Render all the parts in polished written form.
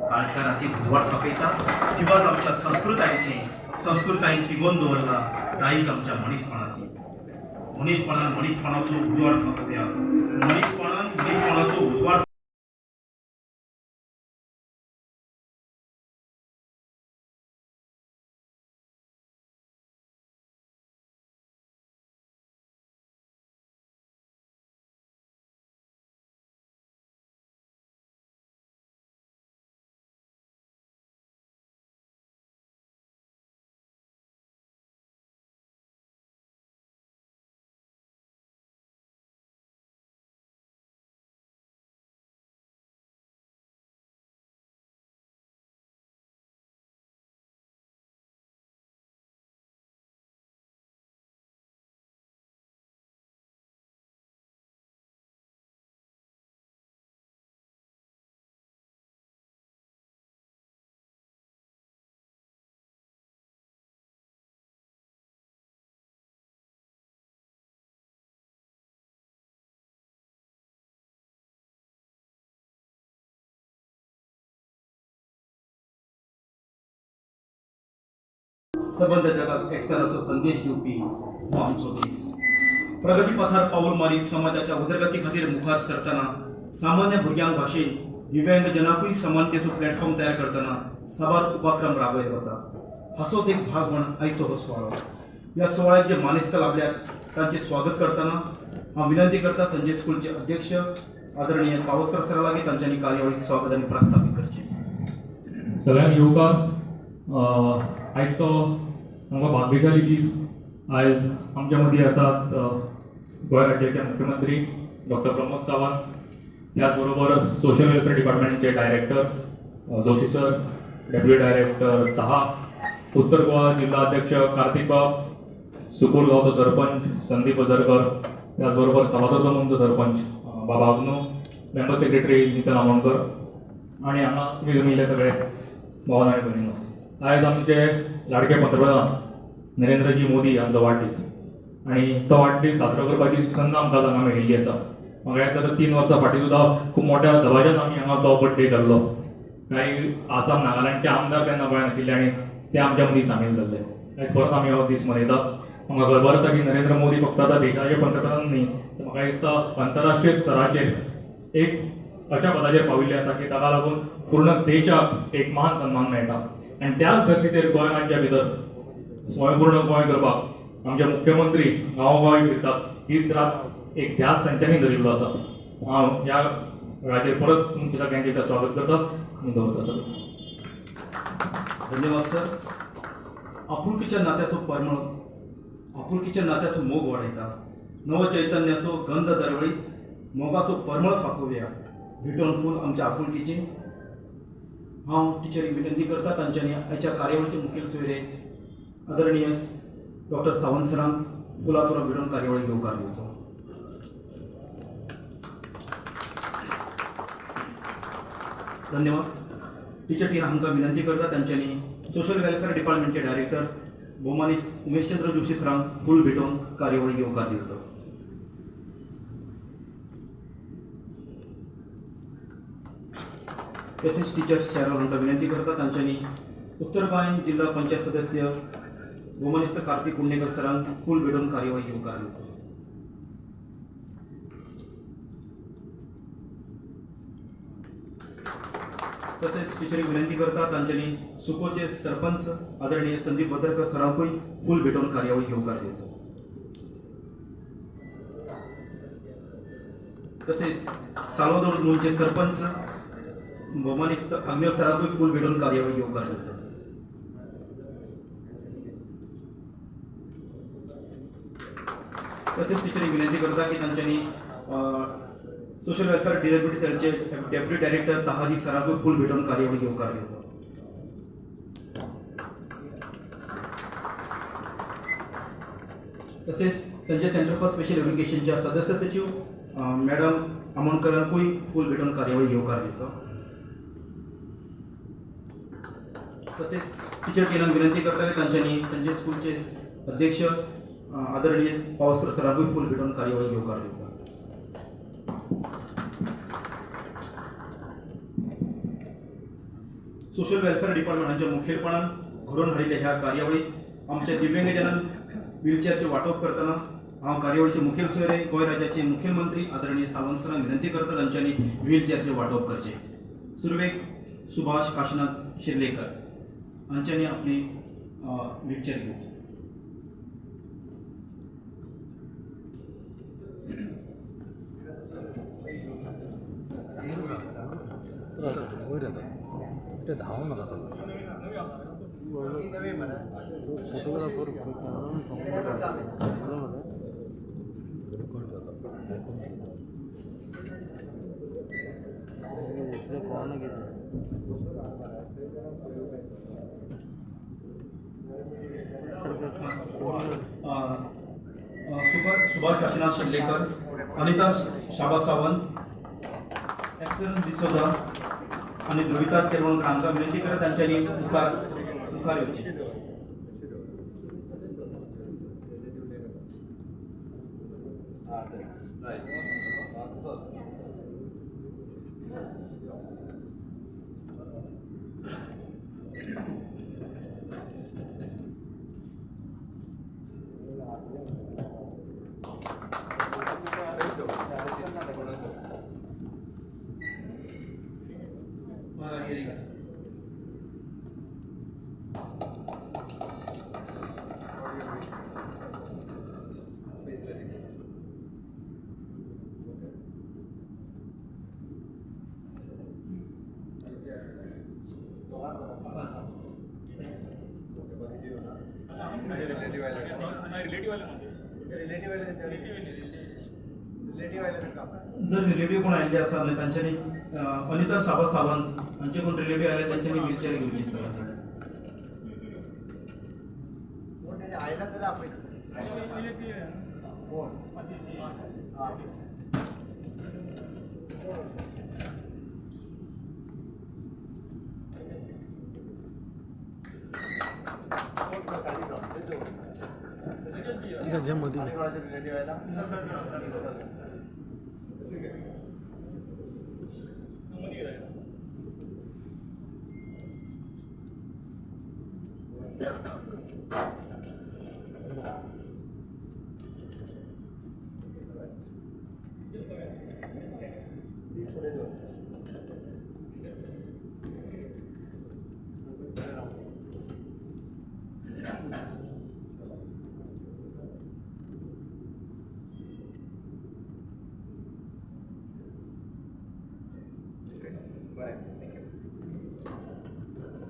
काळखा राती उजवाड फांकयता. दिवाज आमच्या संस्कृतायेची, संस्कृतायेन तिगोवन दवरला दायज आमच्या मनीसपणाची. मनीसपणान मनीसपणाचो उजवाड फांकोवया, मनीसपणान मनीसपणाचो उजवाड. सबंद जगाक एकचाराचो संदेश दिवपी हो आमचो दीस. प्रगतीपथार पावल मारीत समाजाच्या उदरगती खातीर मुखार सरतना सामान्य भुरग्यांक भाशेन दिव्यांगजनाकूय समानतेचो प्लॅटफॉर्म तयार करतना साबार उपक्रम राबयत वता. हाचोच एक भाग म्हण आयचो हो सुवाळो. ह्या सुवाळ्याक जे मानेस्त लाभल्यात तांचे स्वागत करतना हांव विनंती करता संजय स्कूलचे अध्यक्ष आदरणीय पावसकर सरा लागीं तांच्यांनी कार्यावळीक स्वागत आनी प्रास्तावीक करचें. सगळ्यांक येवकार. आयचो आमकां भाग्यशाली दीस. आयज आमच्या मदीं आसात गोंय राज्याचे मुख्यमंत्री डॉक्टर प्रमोद सावंत, त्याच बरोबर सोशल वेलफेअर डिपार्टमेंटचे director Joshi sir, deputy director तहा, उत्तर गोवा जिल्हा अध्यक्ष कार्तिक बाब, सुकूर गांवचो सरपंच संदीप वझरकर, त्याच बरोबर साल्वादोर दमोनचो सरपंच बाबा अग्नो, मेंबर सेक्रेटरी नितन आमोणकर आनी हांगा तुमी जमिल्ले सगळे भावन आनी भयणीनो. आयज आमचे लाडके पंतप्रधान नरेंद्रजी मोदी हांचो वाडदीस आनी तो वाडदीस साजरो करपाची संद आमकां हांगा मेळिल्ली आसा. म्हाका याद जाता 3 वर्सां फाटीं सुद्दां खूब मोठ्या दबाज्यान आमी हांगा तो बड्डे केल्लो. कांय आसाम नागालँडचे आमदार तेन्ना गोंयांत आशिल्ले आनी ते आमच्या मदीं सामील जाल्ले. आयज परत आमी हो दीस मनयतात. म्हाका खबर आसा की नरेंद्र मोदी फक्त आतां देशाचे पंतप्रधान न्ही, तर म्हाका दिसता अंतरराष्ट्रीय स्तराचेर एक अशा पदाचेर पाविल्ले आसा की ताका लागून पूर्ण देशाक एक मान सन्मान मेळटा. आनी त्याच धर्तीचेर गोंय राज्या भितर स्वयंपूर्ण गोंय करपाक आमचे मुख्यमंत्री गांवोगांवी फिरतात, दीस रात एक ध्यास तांच्यांनी धरिल्लो आसा. हांव ह्या वेळाचेर परत तुमच्या सगळ्यांचें एकदां स्वागत करता आनी दवरता सर. धन्यवाद सर. आपुलकीच्या नात्याचो परमळ, आपुलकीच्या नात्याचो मोग वाडयता. नवचैतन्याचो गंध दरवळी मोगाचो परमळ फाकोवया. भेटोवन फूल आमच्या आपुलकीचें. हांव टिचरीक विनंती करता तांच्यांनी आयच्या कार्यावळीचे मुखेल सोयरे आदरणीय डॉक्टर सावंत सरांक फुलातोरा भेटोवन कार्यावळीक येवकार दिवचो. धन्यवाद. टिचर टिना हांकां विनंती करता तांच्यांनी सोशल वेलफेअर डिपार्टमेंटचे डायरेक्टर भोवमानेस्त उमेशचंद्र जोशी सरांक फूल भेटोवन कार्यावळीक येवकार दिवचो. तसेच टिचर्स शॅरल हांकां विनंती करता तांच्यांनी उत्तर गोंय जिल्हा पंचायत सदस्य भोवमानेस्त कार्तिक कुंडेकर सरांक फूल भेटोवन कार्यावळीक येवकार दिवचो. तसेच टिचरीक विनंती करता तांच्यांनी सुकोचे सरपंच आदरणीय संदीप वझरकर सरांकूय फूल भेटोवन कार्यावळीक येवकार दिवचो. तसेच साल्वादोर मूळचे सरपंच भोवमानेस्त आग्नेय सरांकूय फूल भेटोवन कार्यावळीक येवकार दिवचो. तसेच टिचरीक विनंती करता की तांच्यांनी सोशल वेलफेअर डिसेबिलिटी सेलचे डेप्युटी डायरेक्टर तहाजी सरांकूय फूल भेटोवन कार्यावळीक येवकार दिवचो. तसेच संजय सेंटर फॉर स्पेशल एज्युकेशनच्या सदस्य सचिव मॅडम आमोणकरांकूय फूल भेटोवन कार्यावळीक येवकार दिवचो. तसेच टिचर टिनाक विनंती करता की तांच्यांनी संजय स्कूलचे अध्यक्ष आदरणीय पावसकर सरांकूय फूल भेटोवन कार्यावळीक येवकार दिवचो. सोशल वेलफेअर डिपार्टमेंट हांच्या मुखेलपणान घडोवन हाडिल्ल्या ह्या कार्यावळीत आमच्या दिव्यांगजनांक व्हीलचेअरचे वांटप करतना हांव कार्यावळीचे मुखेल सोयरे गोंय राज्याचे मुखेलमंत्री आदरणीय सावंत सरांक विनंती करता तांच्यांनी व्हीलचेअरचे वांटप करचे. सुरवेक सुभाष काशीनाथ शिर्लेकर हांच्यांनी आपली व्हीलचेअर घेवची. वयर येता ते धांव नाका सगळं फोटोग्राफर रेकॉर्ड जाता. सुभाष काशीनाथ शिर्लेकर, अनिता शाबा सावंत, एक्सन डिसोजा आनी ध्रुविता केरवणकर हांकां विनंती करता तांच्यांनी मुखार मुखार येवचें. जर रिलेटिव्ह कोण आयिल्ले आसा न्हय तांच्यांनी अनिता साबा सावंत हांचे कोण रिलेटिव्ह आयले तांच्यांनी व्हीलचेअर घेवची. घे मदीं.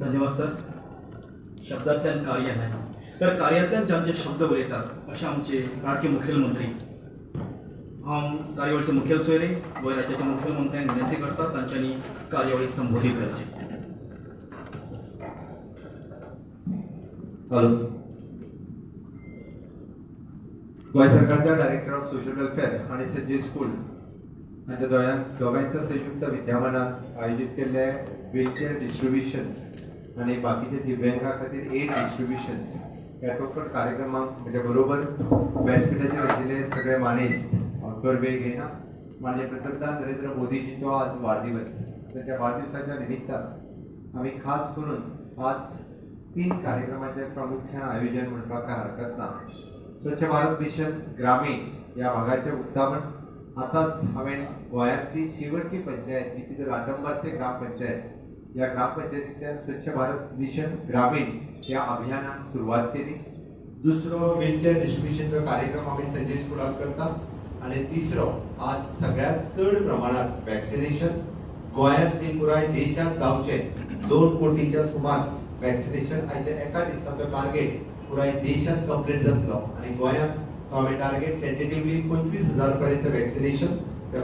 धन्यवाद सर. शब्दांतल्यान कार्य न्हय तर कार्यांतल्यान ज्यांचे शब्द उलयतात अशे आमचे लाडके मुखेलमंत्री. हांव कार्यावळीचे मुखेल सोयरे गोंय राज्याच्या मुखेलमंत्र्यांक विनंती करता तांच्यांनी कार्यावळी संबोधीत करची. हॅलो, गोंय सरकारच्या डायरेक्टर ऑफ सोशल वेलफेअर आणि संजय स्कूल हांच्या दोगांच्या संयुक्त विद्यमानात आयोजीत केल्ले व्हीलचेअर डिस्ट्रिब्युशन्स आनी बाकीच्या दिव्यांगा खातीर एड डिस्ट्रिब्युशन्स ह्या टोटल कार्यक्रमाक म्हज्या बरोबर व्यासपीठाचेर आशिल्ले सगळे मानेस्त, हांव चड वेळ घेयना. माननीय पंतप्रधान नरेंद्र मोदीजीचो आज वाडदिवस. ताच्या वाडदिवसाच्या निमित्तान आमी खास करून आज 3 कार्यक्रमाचें प्रामुख्यान आयोजन म्हणपाक कांय हरकत ना. स्वच्छ भारत मिशन ग्रामीण ह्या भागाचें उक्तावण आतांच हांवें गोंयांतली शेवटची पंचायत which is लाटंबारचे ग्रामपंचायत ह्या ग्रामपंचायतींतल्यान स्वच्छ भारत मिशन ग्रामीण ह्या अभियानाक सुरवात केली. दुसरो व्हीलचेअर डिस्ट्रिब्युशनचो कार्यक्रम आमी संजय स्कुलांत करता आनी तिसरो आज सगळ्यांत चड प्रमाणात वॅक्सिनेशन गोंयांतली पुराय देशांत जावचें 2 कोटीच्या सुमार वॅक्सिनेशन आयच्या एका दिसाचो टार्गेट पुराय देशांत कंप्लीट जातलो आनी गोंयांत तो आमी टार्गेट टेंटेटिवली 25,000 पर्यंत वॅक्सिनेशन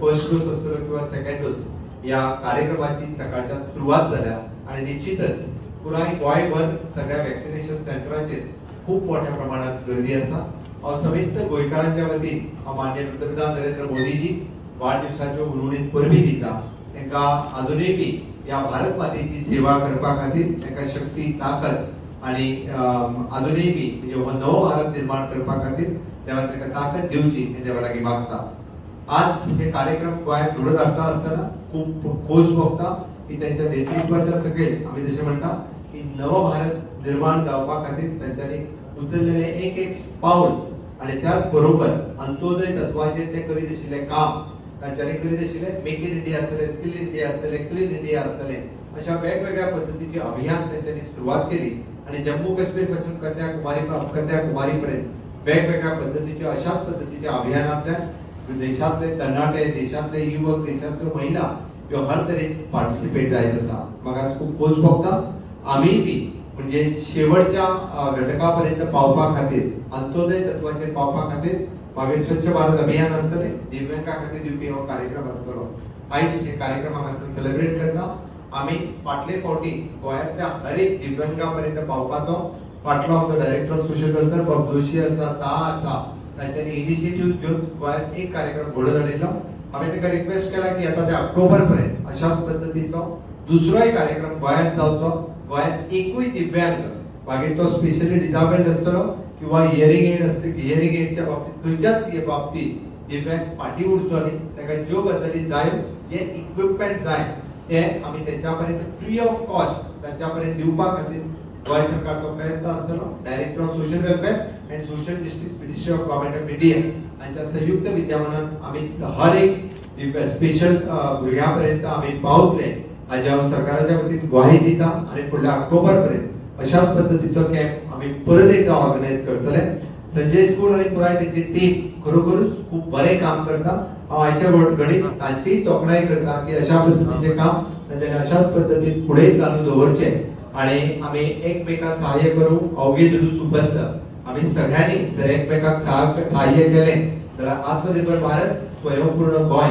फर्स्ट डोस आसतलो किंवा सेकंड डोस ह्या कार्यक्रमाची सकाळच्यान सुरवात जाल्या आनी निश्चितच पुराय गोंयभर सगळ्या वॅक्सिनेशन सेंटराचेर खूब मोठ्या प्रमाणात गर्दी आसा. हांव समेस्त गोंयकारांच्या वतीन हांव माननीय पंतप्रधान नरेंद्र मोदीजी वाडदिवसाच्यो हुनहुनीत परबीं दिता. तांकां आजुनूय बी ह्या भारत मातेची सेवा करपा खातीर तांकां शक्ती, ताकद आनी आजुनूय बी म्हणजे हो नवो भारत निर्माण करपा खातीर देवान तांकां ताकद दिवची हें देवा लागीं मागता. आज हे कार्यक्रम गोंयांत घडोवन हाडटा आसतना खूब खोस भोगता की की त्यांच्या नेतृत्वाच्या सकयल आमी जशें म्हणटा की नव भारत निर्माण जावपा खातीर तांच्यांनी उचललेलें एक एक पावल आनी त्याच बरोबर अंत्योदय तत्वाचेर ते करीत आशिल्लें काम तांच्यांनी करीत आशिल्लें. मेक इन इंडिया आसतलें, स्कील इंडिया आसतलें, क्लीन इंडिया आसतलें, अशा वेगवेगळ्या पद्दतीची अभियान तांच्यांनी सुरवात केली आनी जम्मू काश्मीर पासून कन्याकुमारी पर्यंत वेगवेगळ्या पद्दतीच्या अशाच पद्दतीच्या अभियानांतल्यान देशांतले तरणाटे, देशांतले युवक, देशांतल्यो महिला ह्यो हर तरेन पार्टिसिपेट जायत आसा. म्हाका खूब खोस भोगता. आमी बी म्हणजे शेवटच्या घटका पर्यंत पावपा खातीर, अंत्योदय तत्वाचेर पावपा खातीर मागीर स्वच्छ भारत अभियान आसतलें, दिव्यांगा खातीर दिवपी हो कार्यक्रम आसतलो. आयज हे कार्यक्रम हांगासर सेलिब्रेट करता. आमी फाटले फावटी गोंयांतल्या हर एक दिव्यांगा पर्यंत पावपाचो फाटलो आमचो डायरेक्टर ऑफ सोशल वेलफेअर बाब जोशी आसा, ता आसा, तांच्यांनी इनिशिएटीव घेवन गोंयांत एक कार्यक्रम घडोवन हाडिल्लो. हांवें ताका रिक्वेस्ट केला की आतां ते ऑक्टोबर पर्यंत अशाच पद्दतीचो दुसरोय कार्यक्रम गोंयांत जावचो. गोंयांत एकूय दिव्यांग, मागीर तो स्पेशली डिजाबल्ड आसतलो किंवा हियरींग एड आसतली, हियरींग एडच्या बाबतींत खंयच्याच बाबतींत दिव्यांग फाटीं उरचो न्ही. ताका ज्यो गजाली जाय, जे इक्विपमेंट जाय ते आमी तेंच्या पर्यंत फ्री ऑफ कॉस्ट तांच्या पर्यंत दिवपा खातीर गोंय सरकारचो प्रयत्न आसतलो. Director of social welfare and social justice, Ministry of Government of India हांच्या संयुक्त विद्यमानान आमी हर एक दिव्य स्पेशल भुरग्यां पर्यंत आमी पावतले हाजे हांव सरकाराच्या वतीन ग्वाही दिता आनी फुडल्या ऑक्टोबर पर्यंत अशाच पद्दतीचो कॅम्प आमी परत एकदा ऑर्गनायज करतले. संजय स्कूल आनी पुराय तेंची टीम खरोखरूच खूब बरें काम करता. हांव आयच्या घडीक तांचीय तोखणाय करता की अशा पद्दतीचें काम तांच्यांनी अशाच पद्दतीन फुडें चालू दवरचें आनी आमी एकमेकाक सहाय्य करूं. अवघे धरू सुबंध. आमी सगळ्यांनी जर एकमेकाक सहाय्य केलें जाल्यार आत्मनिर्भर भारत, स्वयंपूर्ण गोंय,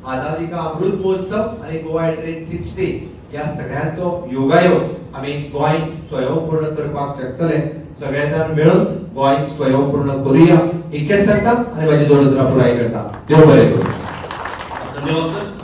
आझादी का अमृत महोत्सव आनी गोवा एट रेट 60 ह्या सगळ्यांचो योगायोग आमी गोंय स्वयंपूर्ण करपाक शकतले. सगळे जाण मेळून गोंय स्वयंपूर्ण करूया, इतकेंच सांगता आनी म्हाजी दोन उतरां पुराय करता. देव बरें करूं. धन्यवाद सर.